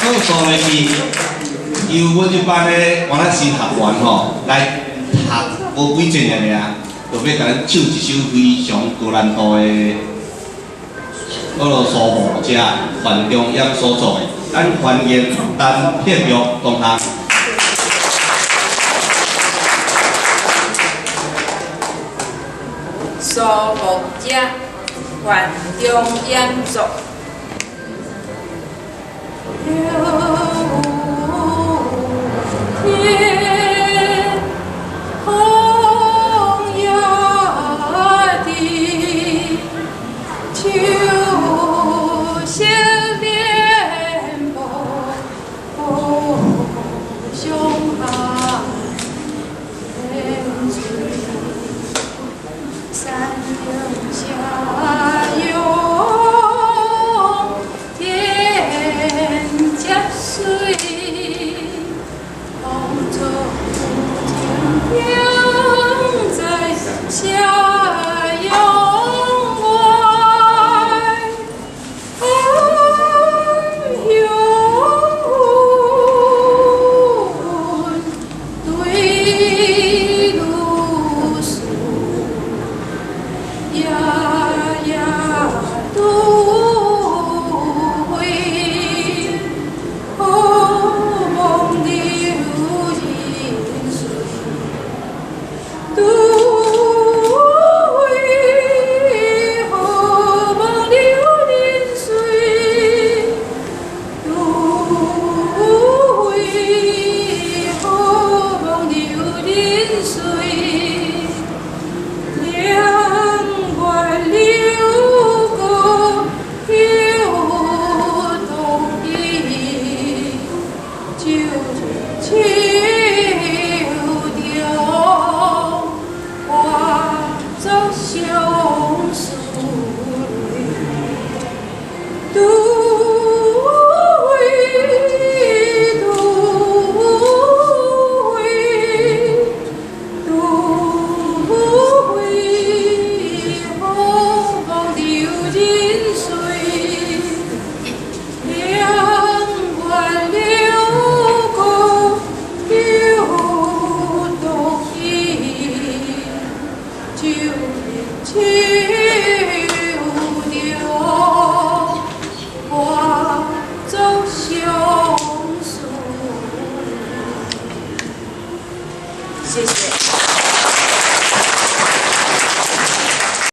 好，煞落去由阮這班的原來新學員吼來讀無幾節爾爾，就欲共咱唱一首非常高難度的嗰个蘇幕遮范仲淹所作的，咱歡迎陳佩玉同學。蘇幕遮范仲淹作。有天風也地，秋夕連波相喊，水山頂下湧天接水，風作有情在斜陽外，暗香對露水，夜夜獨回，好夢流人水，獨回好夢流人水，獨回好夢流人水。兩月流過又東移，九日秋中化作相思淚。獨